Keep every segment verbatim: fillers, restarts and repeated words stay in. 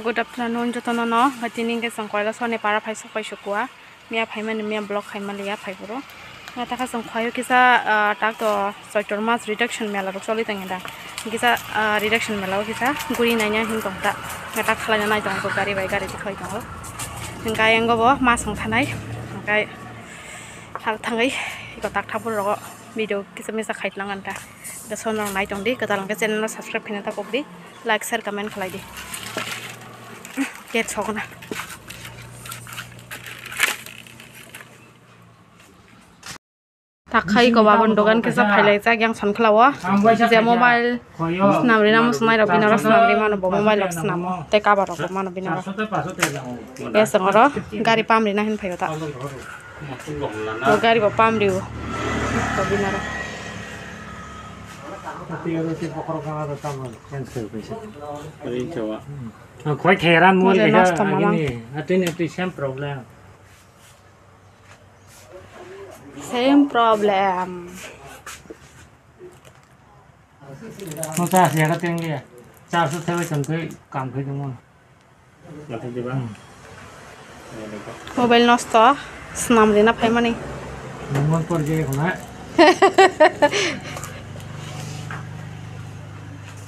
Good afternoon jotono no. Tini hwnkhe chwng Kailasoni para phai sok pai sukua. Miya phaimani miya vlog khaima liya phai boro. Takha chwng khaio kisa, ah, tak to choitor mas reduction mela rok choli tong da. Kisa, ah, reduction mela o kisa guri naina hin tong ta. Tak khlaina nai tong ko gari bai gari dikhoi tongo. Hingkai ang bo mas wng thanai. Hingkai hal thangai iko tak thapur rogo video kisa misa khai tlang anta. Kisa sonrok nai tong di, kwtal hwnkhe channel no subscribe khaina ta kok di. Like, share, comment khlai di. Gate sokna. Takhai ko babon dogan kisa phailai jak yang son khlawo. Je mobile snam rina musunai rok binaro snam ri mano bo mobile rok snamo. Tei cover rok bo mano binaro. Yes, oro gari pam rina hin phaio ta. O gari bo pam riu. Ko binaro. Khoi khera mo Mole le nosto mamang. Atini atini same problem. Same problem. Mo ta sia ka teng dia. Char so thai cham thai kam khai dong. Mobile nosto, snam rina phaimani. Nungman por je khona.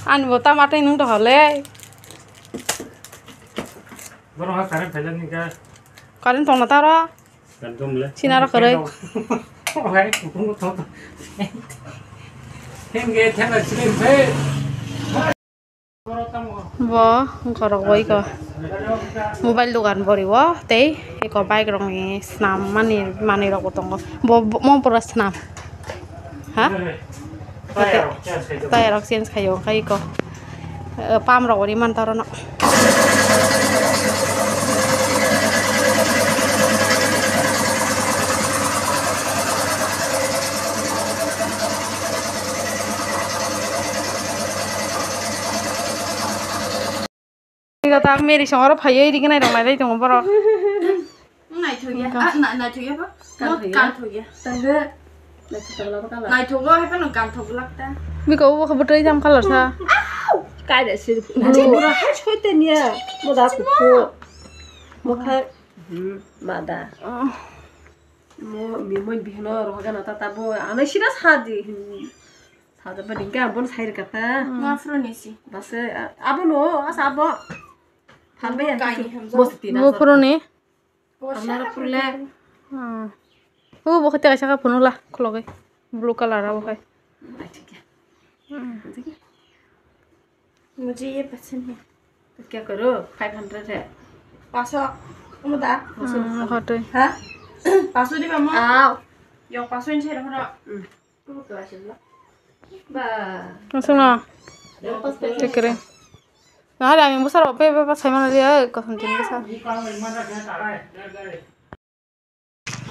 Ani bo tamatai nung dohole. Boro ha current phailani ka. Current tongna taro. Sinaro kwrwi. Bo wngkha rok bo iko mobile dogan boriwo tei iko bike rokni snam mani manwi rokbo tongo bo mo pura snam ha. Tire rok change khaio, khaio, khaio, khaio, khaio. Tire rok change khaio, khaio ko. Eh, pam rok ori man taro no. Iko tak meri songoro phaiyo, iri gwnai rok nailai tongo borok. Naithokya. Wngkha. Ah, na-, naithokya ba? Kan thokya. Kan thokya. Tangde naithok tangla ba kala. Naithogo hai phano kan thok lak ta. Biko bo khe bwtwi jam color sa. Au! Kaida sir. Blue. Bura hai soite niya. Moda kuku. Mokha. Hmm, mada. Oh. Mo, mi moi bihno rohogana ta tabo. Ano sira sadi. Saja pa dingka abon sai rika ta. Hmm. Nga fro nisi. Bas, a-, abo no, asa abo. Phalbe ya. Kaini hamjak. Bos tina. Bo fro ni. Amnaro phurle. Hmm. O bo khate kaisa ka phunula khlogai. Blue color abo khai. Ai, thik hai. Hmm. Thik hai. Mujhe ye pasand hai. Kya karo? Five hundred hai. Paso. Omo da? Hmm, hotoi. Ha? Paso di ba mo? Aw. Yok paso ni sai rokho. Hmm. Aswkno. Tikri. Nahari ang bwsarok pe pe pa saimano liya, kosom tin bwsa.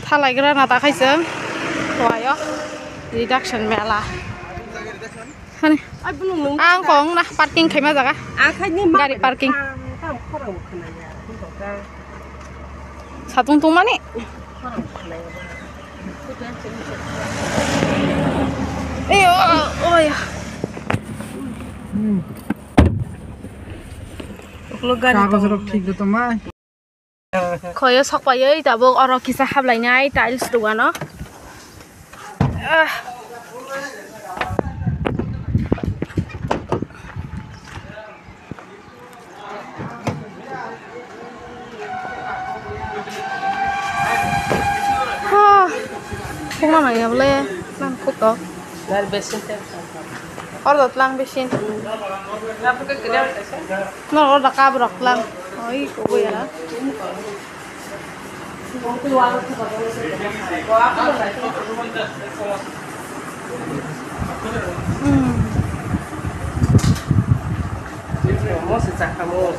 Thalaigra na ta khaisong. Wayo. Reduction mela. Hani. Ang kong na parking khaima jaga. Gari parking. Satung tungmani. Eyo, oya. Hmm. Kagos rok thik do tongmai. Khoyo sokpaioi tabuk oro kisa hablainai tiles dogano. Ah. Ha. Khungna nangya bole nang khuk to. Gar besin te. Oro tlang besin. Nor oro kabrok tlang. Oi, kubo ya.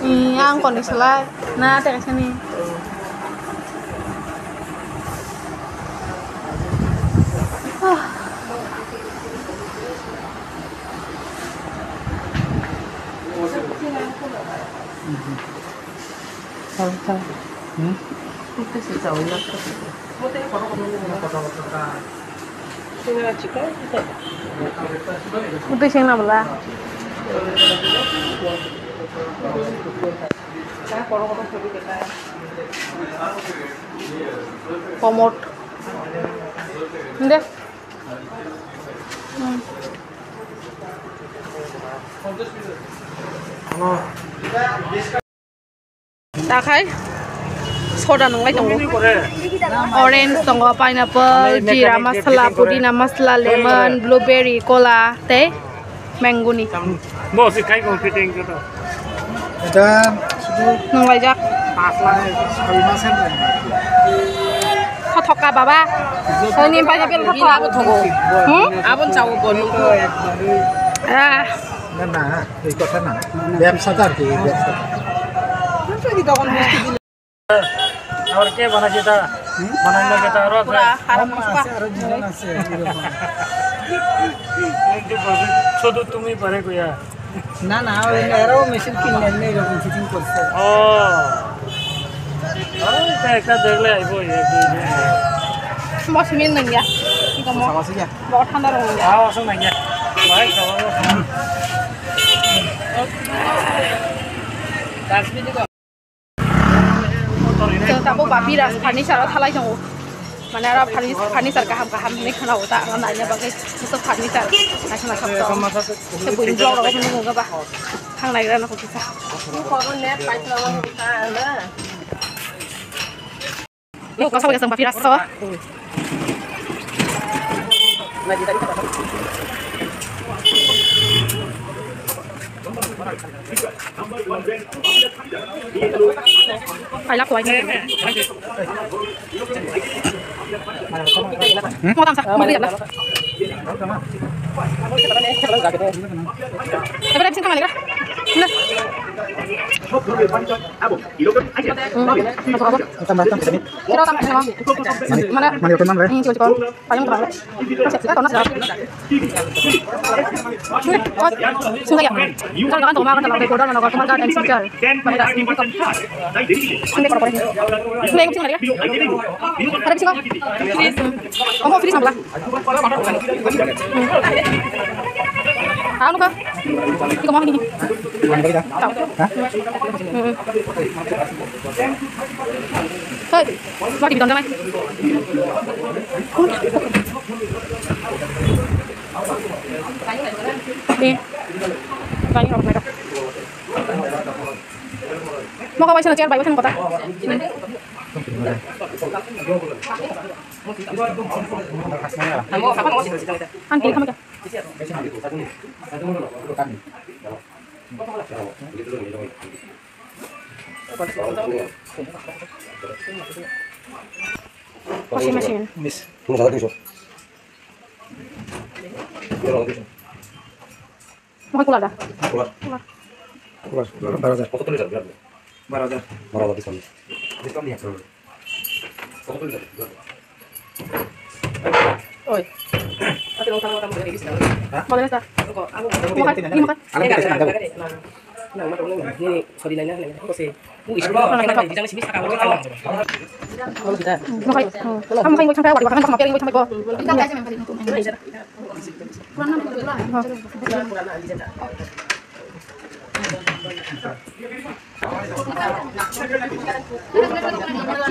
Hmm. Ang koni salai na te kaisa ni. Ah. Mutui sengna bwla. Komot. Hindi. Hmm. Takhai soda nunglai tongo. Orange tongo, pineapple, jeera masala, pudina masala, lemon, blueberry, kola, tei mango ni. Bo si kai kong fitting kata. Eta sudu nunglai jak. Pas lakh, soi mas. Kothoka baba. Soi ni pineapple kothoka. Hmm? Abon chao bonu. Ah. না, না, এই কথা না। ব্যবসাদার কি, ব্যবসাদার। আর কে বানাইছে এটা? হুম? বানাইলো এটা আরো আছে? পুরা হারাম মশলা। আছে, আরো দুজন আছে, এরকম। এই যে বলবে, শুধু তুমি পারে কইয়া। না, না, ওই এরাও মেশিন কিনে এনে এরকম ফিটিং করছে। ও। ও, এটা একটা দেখলে আইবো, এই দুই দিন। Mo simi nangya. Iko mo. Sama sih ya. Bo thanda rong ya. Ah, asal nangya. Baik, sama. Chwng tabuk ba Biras furniture o thalai tongo. Mane aro furni-, furniture kaham kaham hinwi khwnao ta, ano naina bagwi bwswk furniture naithok naithok tongo. Tei buini vlog rogo phano nukgo ba. Thang naigra no kisa. Yo, kasa bagwi chwng ba Biras o. Kailak kuai. Hmm? Mau tamsa, mau beli apa? Tapi dari sini kan lagi. Nah. Hmm, masuk apa? Tambah, tambah sini. Kira tambah sini. Mana? Mana itu, Mang, le? Hmm, cuci kong. Payung terang. Sini, oh, sini ya. Kan kan tuh makan kalau kayak bodoh, kalau cuma kan M C C. Sini, kalau ini. Sini, sini lagi. Ada di sini. Kamu finish malah. Anu ka? Iko mo ni. Tao. Hmm. Hei, mati bidang damai. Eh. Tani rok mai. Mo ka bai sana chair bai sana kota. Ang kiri kama ka. Washing machine. Miss. Mokhe cooler da? Cooler. Cooler. Cooler, বারো হাজার। কত চল্লিশ হাজার? বারো হাজার। বারো হাজার discount। Discount নিয়ে আসো। কত চল্লিশ হাজার? Oi. Ate nung tamo tamo dari Islam. Hah? Mana sa? Ko, aku. Mokhe, ini mokhe. Alam kita sih, tahu. Nang, nang, nang, ini sorry, nang, nang, nang, ko si. Mokhe, hmm. Kamu mokhe, mokhe, mokhe, mokhe, mokhe.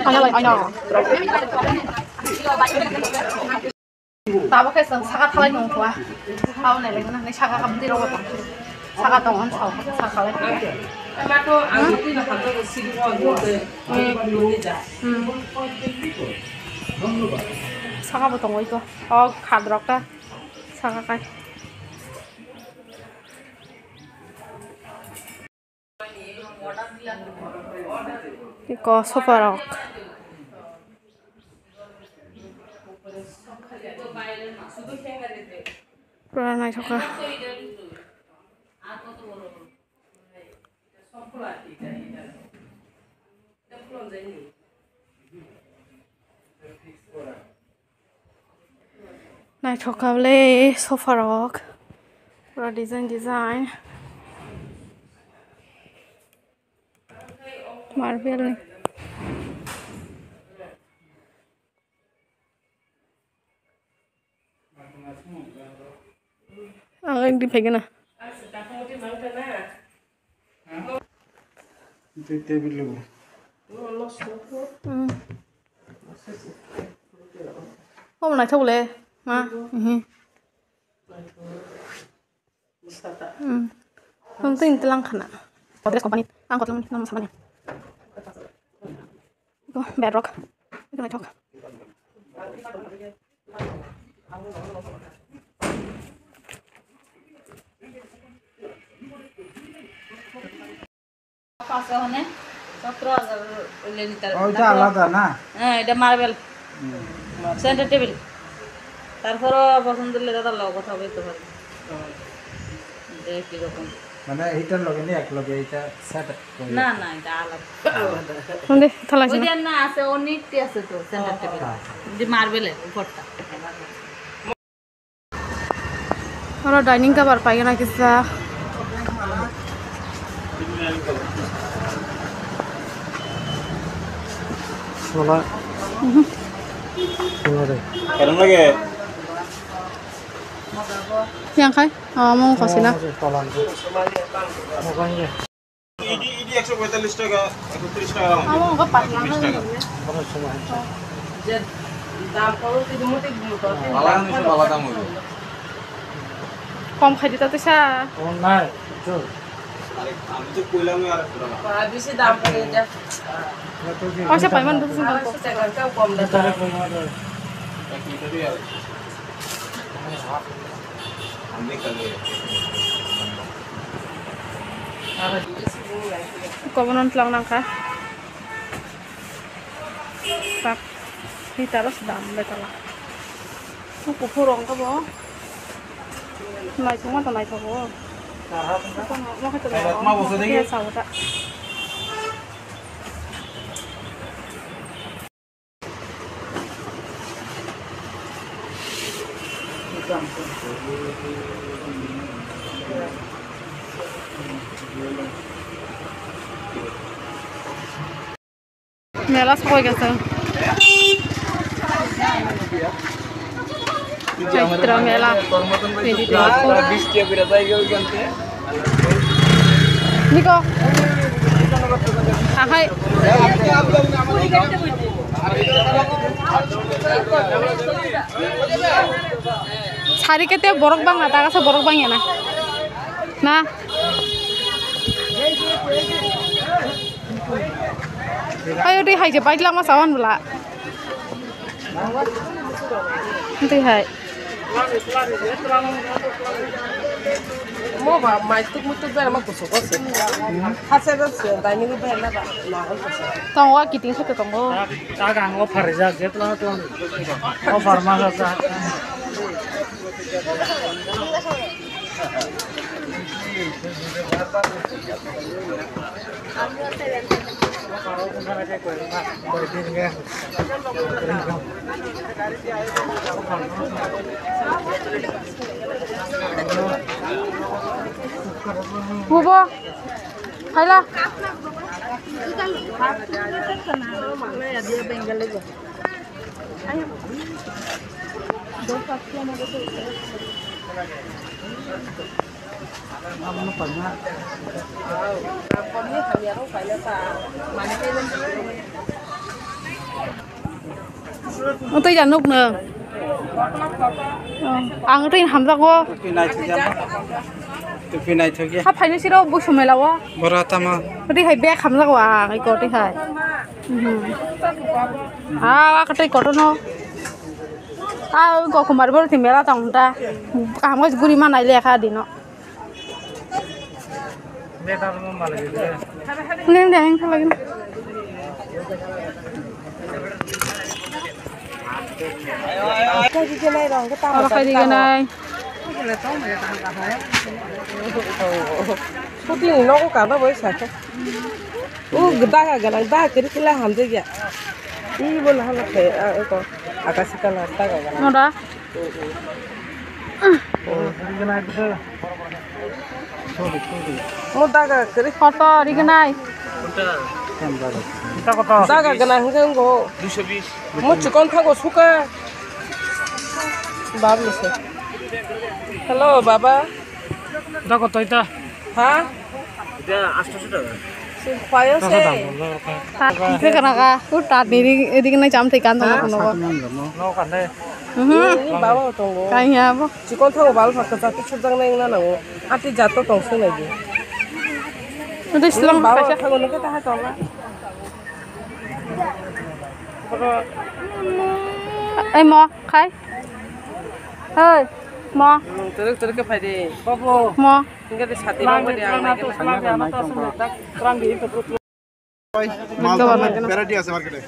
Ano, ano? Tabuk khe chwng saka thalai nung kha. Thaw nai lai nang saka kam tiro tong. Saka tong an sao saka lai. Hmm. Hmm. Saka bo tong oi ko. O khadrok ta. Saka kai. Iko sofa rok. Pura naithok kha. Naithok kha le sofa rok. Pura design design. Marble ni. Ang ekdin phaigana. Tei table rw. Hmm. Omo naithok le, ma. Mhm. Hmm. Tong twi tlang khana. Godrej company, ang kotlong ni, nang samani. Iko bedrock. Iko naithok. পাঁচশো হনে সতেরো হাজার লেনি তার, ওইটা তারপর আলাদা না? হ্যাঁ, এটা মার্বেল। হুম। Centre table. তারপরও পছন্দ হলে দাদা লগ কথা বলতে পারবে। যে কিরকম। মানে এইটার লগে নিয়ে এক লগে এইটা সেট করে। না, না, এটা আলাদা। আলাদা। কোন দিকে থালা ওই আছে না? যে না আছে, অনেকটি আছে তো সেন্টার টেবিল। হ্যাঁ। যে মার্বেলের উপরটা। Oro dining cover paigana kisa. Wala. Mhm. Wala de. Kerang lagi. Yang kai? Oh, mau kasih na. Oh, tolan. Mau kan ya? Idi, idi একশো পঁয়তাল্লিশ টাকা, একশো ত্রিশ টাকা দাম। Amo ko patla na. Bono sumai. Bala ni se bala dam hoibo. Kom khai dita tisa. Kom nai, chul. আরে, আমি তো কইলামই আর একশো টাকা। Ba, bisi dam pore ja. Oisa paiman dukung. আড়াইশো টাকা, কেউ কম দেয় না। এক লিটারই আর একশো। Kobono tlang nangkha. Tak hitaro se dam betala. Kuphur rong khe bo. Naithok ma to naithok o. Mo khe to naithok. Khe sao ta. Mela sokoi gese. Chaitra mela. Niko. Ahai. Sari kete borok bangla, ta kasa borok bangya na. Na. Ayo, twi hai je bike lama sawan bwla. Twi hai. Mo ba mai tuk mutuk ber ma kusuk ose. Hase ber se dai ni ber na ba na kusuk. Tongo kiting se tongo. Aga ang offer rijak je tlang tlang. Offer ma sa. Bubo, phaila. Twi da nuk no. Ang twi hamjago. Tupi naithok ya. Tupi naithok ya. Ha phaino siro busu mela o. Bora tama. Ri hai bek hamjago ang iko ri hai. Mhm. Ah, wa katai kotono. Ah, ko kumar bor ti mela tong ta. Kaham guri ma nai le kha dino. Neng deng kha lagi. Oro khai di ganai. Scooty ni nogo kana bai sakhe. O daga ganang, daga kiri kila hamjai ya. Ibo na hala khe, ah, eko, akasi colour daga ganang. Moda? Mo daga kiri. Koto rignai? Daga ganang hingke ngo. Mo chikon thago suka. Bab ni se. Hello, baba. Daga koto ita? Ha? Ita astoso taka. Khwai o se. Thik na ka, u ta diri, edik na cham thik kan tong ko. Mhm. Ni baba tongo. Kaiya bo. Chikon thago bal phakka jati sujak nai na nango. Ati jato tong se nai di. Udah silang baba kaisa. Thago nokhe ta ha tong la. Ei mo, khai. Hei, mo. Teruk teruk ke phai de. Bobo. Mo. Tinggal di sati lang mau dia. Mal তো variety আছে মার্কেটে।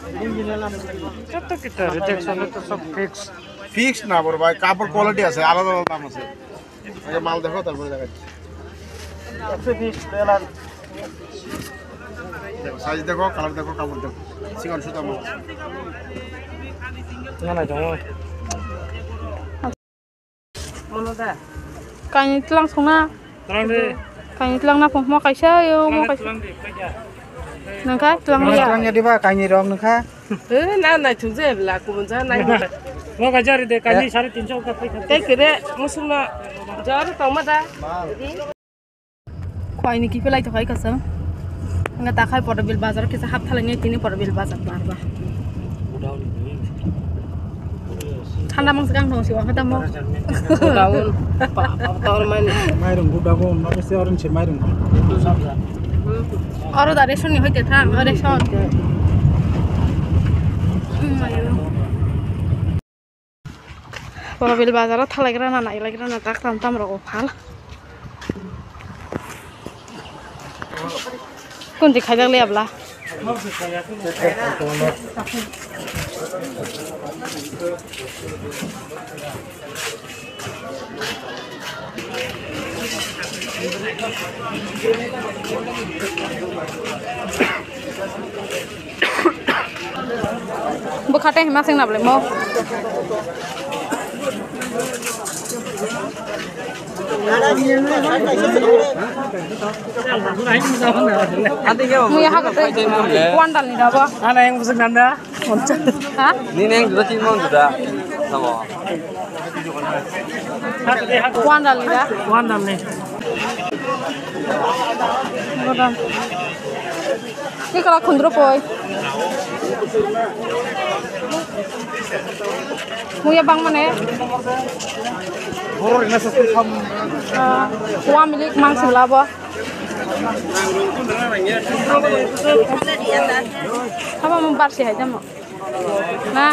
কত কিটা রেট একশো তো সব fix. Fix না বড় ভাই, কাপড় কোয়ালিটি আছে, আলাদা আলাদা দাম আছে। আগে মাল দেখো, তারপরে দেখাচ্ছি। একশো বিশ ডলার। দেখো, সাইজ দেখো, কালার দেখো, কাপড় দেখো। চিকন সুতা মাল। না, না, জমা। Mono da. Kaini tlang songna. Tlang de. Kaini tlang na phungma kaisa yo mo kaisa. Tlang de, tlang de. Nangkha tlang ya. Tlang ya diba kaini rong nangkha. Eh, na na thung je la ku ja na. Mo ka jari de kaini sare tinso ka pai. Kai kere musung na jar tong ma da. Khwai ni kiphilai tokhai kasang. Nga takhai Porbil bazar kisa hap thalang ngai tini Porbil bazar barba. Thanda mang segang dong siwa kata mo. Daun. Pa pa tawar mani. Mairung gudago no se orange mairung. Oro da ration ni hoite thang, ration. Porbil bazar o thalaigrana nailagrana tak tam tam rok phal. Kunti khaijak le abla. Bwkha tei hima seng nablai mo. Muya ha kwtwi wandal ni da bo. Ana yang busuk nanda. Ha? Ni neng juda, tin mon juda. Tamo. Wandal ni da? Wandal ni. Godam. Ni kala khundro poi. Muya bang mane? Borok rina sa kham. Ah, wa milik mang sila bo. Haba mo barsi hai jamo. Na.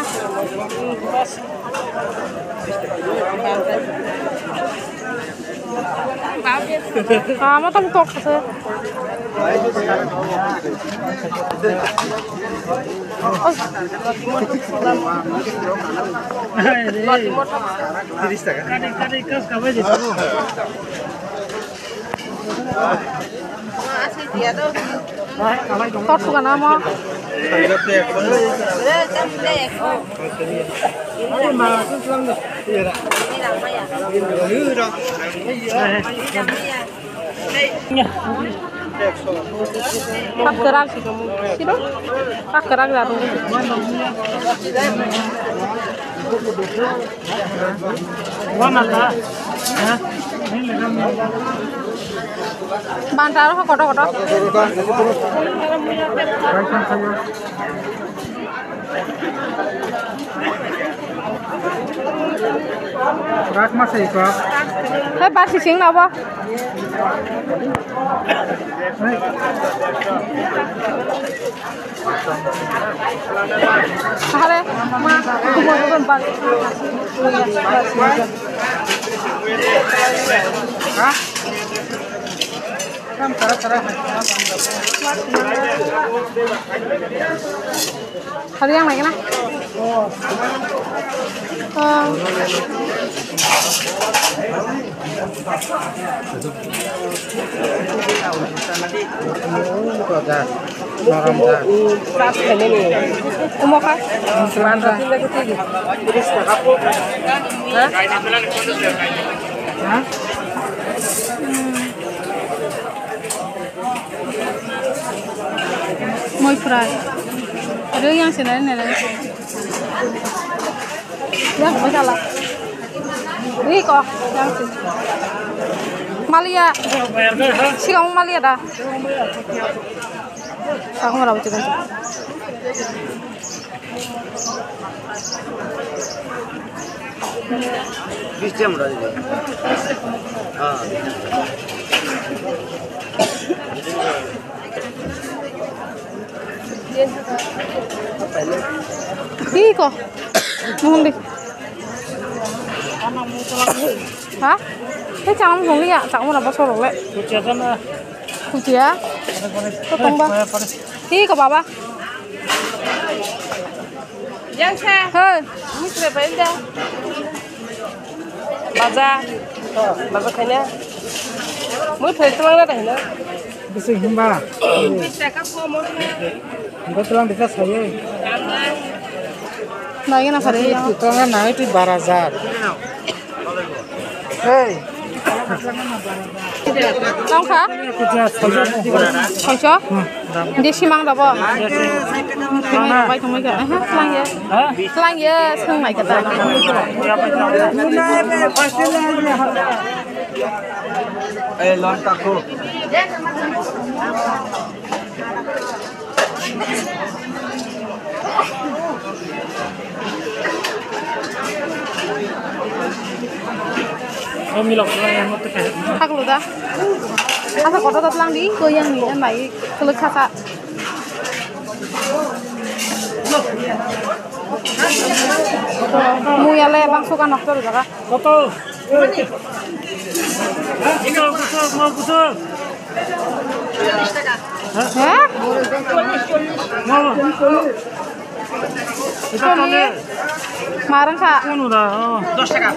Ah, mo tam tok se. Tor suka na mo? Pak kerak sih kamu. Sih dong. Pak kerak dah tuh. Bantaro kotor kotor. Rak ma sei ko. Hei, basi sing na bo. Hare, ma, kumo kumo bal. Ha? Hari yang lagi na? Oh. Norom jak. Umo kha? Bandra tinda khe tigi. Ha? Ha? Moi fry. Rwi yang se nai nai. Yang mo jala. Rwi ko yang se. Malia. Sigang malia da. Sakma rabo chikonsa. Iko. Mohon di. Ha? Hei, chama mohon ya, chama rabo sorok le. Kuchia? Ko tongba. Hi ko baba? Yang sa. Hei. Mui sre pai da. Baja. Baja khaina. Mui phai tulang na dai na. Bisi himba. Bisa ka pho mo. Himba tulang bisa saye. Nai na phare. Tulang na itu bara jar. Hey. Tongkha? Saiso? Di simang dobo? Bai tongmai kha. Aha, tlang ye. Tlang ye, sung mai kha ta. Eh, lon takho. Haklo da. Asa kotor da tlang di, ko yang ni, yang bai, kelek kasa. Muya le bangso ka noktor jaga. Koto. Ino, kusuk, mau kusuk. Hah? Mau. Itu Choli. Tole. Marang kha. Anu dah, oh. Dos taka.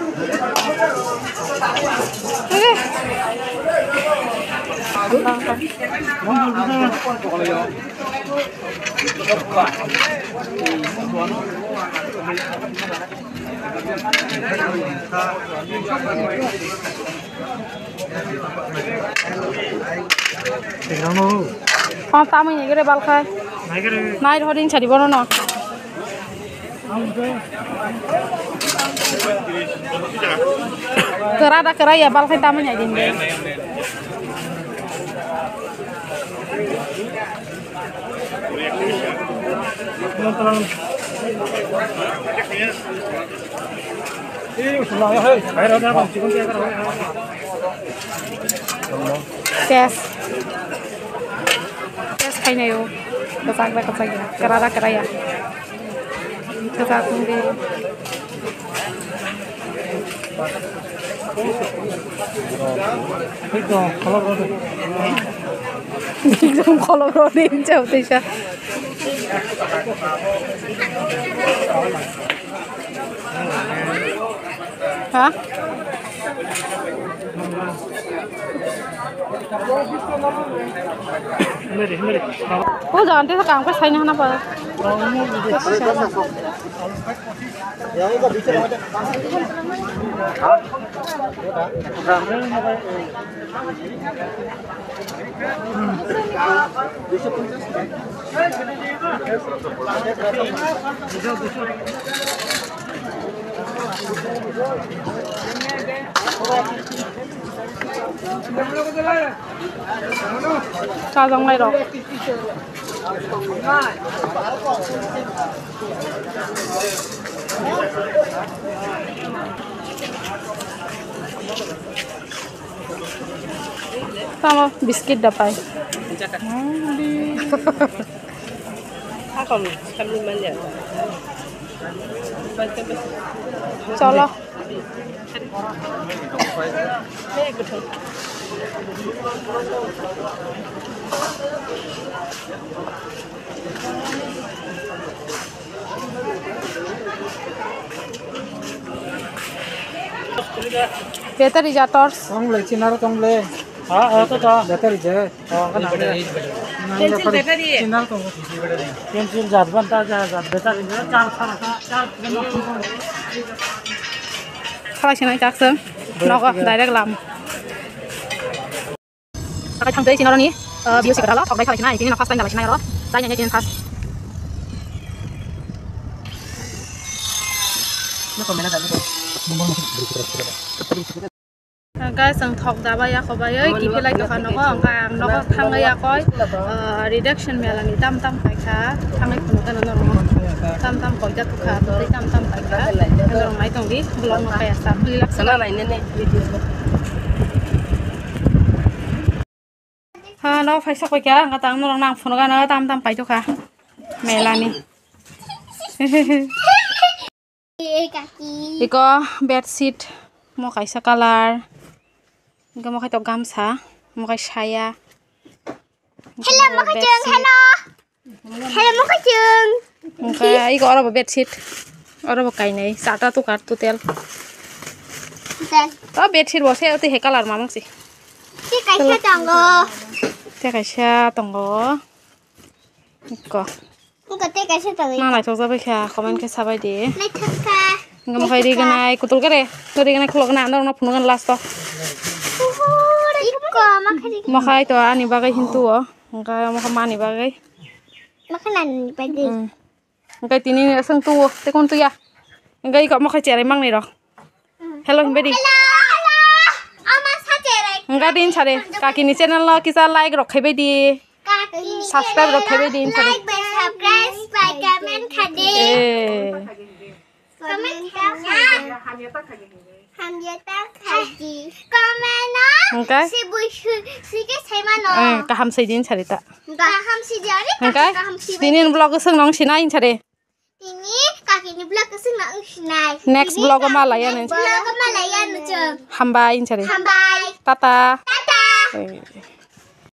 Ini. Oh, tamui ni gere balkhai. Nai hodin sari bono no. Kera da kera ya balkhai tamui ni din de. Test. Test khainai o. Kwchak da kwchak ya. Kwra da kwra ya. Kwchak wng di. Ekdom kholok rw di, hwnwi sa. Ha? O jaga tei kang khe saini hana pa. Chajaknai rok. Tamo biscuit da pai. Cholo. Battery ja torch. Tong le, chinar tong le. Ha, ha, to ta. Battery je. Pencil battery. Pencil jat ban ta ja jat battery ja char char char. Khalai sinai tak seng. Nogo direct lam. Akai thang tei sinaroni, eh, view sikra lo, thok dai khalai sinai, tini no first time jalai sinai ro. Dai nai tini first. Guys, ang thok daba ya khobai oi, kiphilai tokha nogo, ang kha ang nogo thangwi ya koi, ah, reduction mela ni tam tam paikha, thangwi phunukha nono tam tam koita tukha, tei tam tam paikha, norok nai tongdi, vlog no kaya sa, phililak sana nai nene. Ha, no phaisa koi kya, ang kata ang norok nang phunukha no tam tam paitokha, mela ni. Iko bedsheet mo kaisa colour, hingke mo kaitok gamsa, mo kai saya. Hello, mo kaichwng, hello. Hello, mo kaichwng. Hingke iko oro bo bedsheet, oro bo kainai, chata tukar total. Total. O bedsheet bo se, o twi hai colour mamang si. Tei kaisa tongo. Tei kaisa tongo. Iko. Iko tei kaisa tongo. Ma naithok jabai kha, comment khe sabai di. Naithok kha. Hingke mo khai rignai, kutul kere, rignai khulok na, norok no phunukgwna last o. Iko, ma khai rignai. Mo khai to ani bagwi hintu o, hingke mo khai mani bagwi. Ma khai nani bagwi. Hmm. Hingke tini aswng tuo, tei kon tuya. Hingke iko mo khai cherai mangnai rok. Hello, himbe di. Hello, hello. Ama sa cherai. Hingke din sare, kaki ni channel no kisa like rok khaibai di. Kaki ni subscribe rok channel khaibai di, no sare. Like bai, subscribe bai, comment khai di. Eh. Comment khai di. Hamya ta khai di. Comment no. Hingke? Si bui si, si ke sai mano. Eh, kaham sai din sare ta. Kaham si di, are hingke? Kaham si di. Tini vlog swng nong sinai sare. Tini kaki ni vlog swng nong sinai. Next vlog o malaya nung. Vlog o malaya nung. Hambai sare. Hambai. Tata. Tata. Eh.